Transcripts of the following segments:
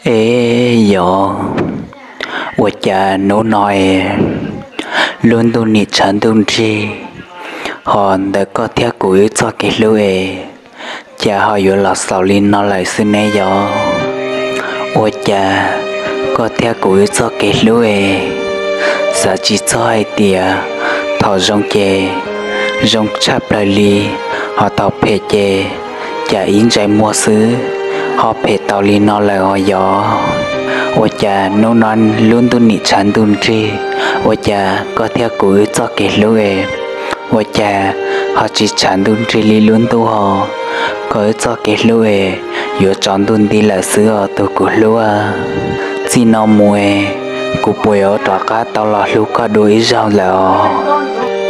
Es yog, ua cas hnub no es lub ntuj nim tshav ntuj nrig, ho ntawm koj thiab kuv wb txoj kev hlub es cas ho yuav los xaus li no lawm xwb ne yog? Ua cas koj thiab kuv wb txoj kev hlub es xav tsis txog hais tias thaum zoo ces zoo tshaj plaws li, ho thaum phem ces cas ib ntsais muag xwb ho phem tau li no lawm os yog? Ua cas hnub no lub ntuj nim tshav ntuj nrig, ua cas koj thiab kuv wb txoj kev hlub es ua cas ho tsis tshav ntuj nrig li lub ntuj ho? Koj wb txoj kev hlub es yuav tsaus ntuj nti lawm xwb os tus kuv hlub. Txij no mus es kuv puas yuav rov qab tau los hlub koj dua ib zaug lawm os?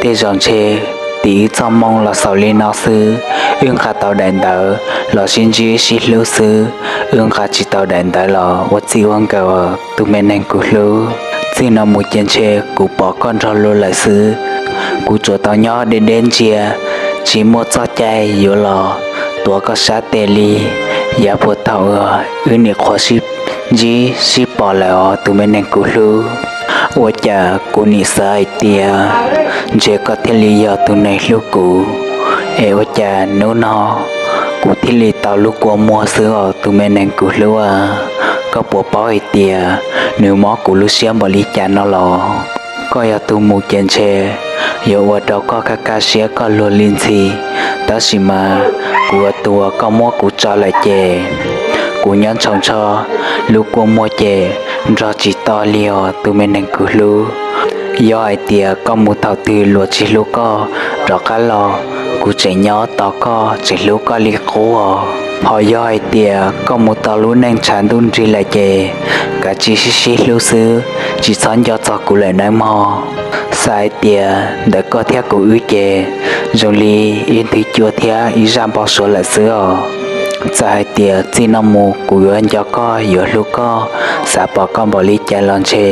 Tej zaum ntshe tim wb txoj moo los xaus li no xwb, wb nqa tau daim ntawv los sib ntsib wb sib hlub xwb, wb nqa tsis tau daim ntawv los ua txij ua nkawm os tus me neeg kuv hlub. Txij no mus ces ntshe kuv pom koj nrog luag lawm xwb, kuv tsuas tau nyob deb deb ntsia, tsis muaj txoj cai yuav los tuav koj sab tes li. Yav puag thaum wb nim qhuav sib ntsib sib pom lawm os tus me neeg kuv hlub, ua cas kuv nim xav hais tias ntshe koj thiaj li yog tus neeg hlub kuv, es ua cas hnub no kuv thiaj li tau lub kua muag xwb os tus me neeg kuv hlub. Koj puas paub hais tias nws mob kuv lub siab npaum li cas no los? Koj yog tus mus ces ntshe yuav ua rau koj kaj kaj siab koj luag li ntxhi, tab sis mas kuv ua tus uas koj muab kuv tso lawm ces kuv nyob ntshaus ntsho, lub kua muag ces nrog tsis to li os tus me neeg kuv hlub. Yog hais tias koj mus thaum twg luag tsis hlub koj rov qab los, kuv tseem nyob tos koj tseem hlub koj li qub os. Ho yog hais tias koj mus tau lub neej tshav ntuj nrig lawm ces kav tsij sib sib hlub xwb, tsis txhob nco txog kuv lawm nawb mog. Xav hais tias ntawm koj thiab kuv wb ces zoo li ib nthwv cua thiab ib zaj npau suav lawm xwb os. Txawm hais tias txij no mus kuv yuav nco koj yuav hlub koj, xav pom koj npaum li cas los ntshe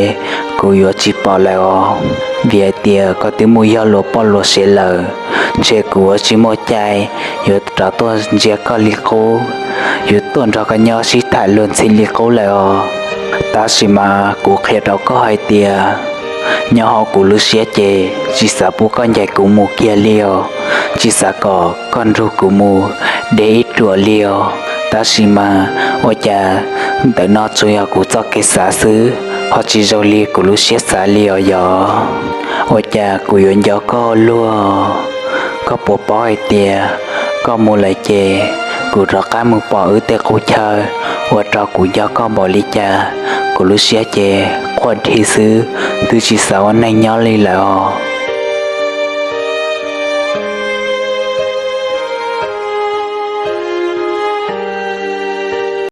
kuv yuav tsis pom lawm os. Vim hais tias koj twb mus yog luag poj luag sev lawm, ntshe kuv yuav tsis muaj cai yuav rov tuaj ntsia koj li qub, yuav tuaj nrog koj nyob sib tham luag ntxhi li qub lawm os. Tab sis mas kuv qhia rau koj hais tias nyob hauv kuv lub siab ces tsis xav pub koj ncaim kuv mus kiag li os, tsis xav kom koj nrug kuv mus deb ib ruam li os. Tab sis mas ua cas ntawm no tsuas yog kuv txoj kev xav xwb, ho tsis zoo li kuv lub siab xav li os yog? Ua cas kuv yuav nco koj luag? Koj puas paub hais tias koj mus lawm ces kuv rov qab mus pom wb tej qub chaw, ua rau kuv nco koj npaum li cas, kuv lub siab ces quaj dhi xwb, twb tsis xav ua neej nyob li lawm os.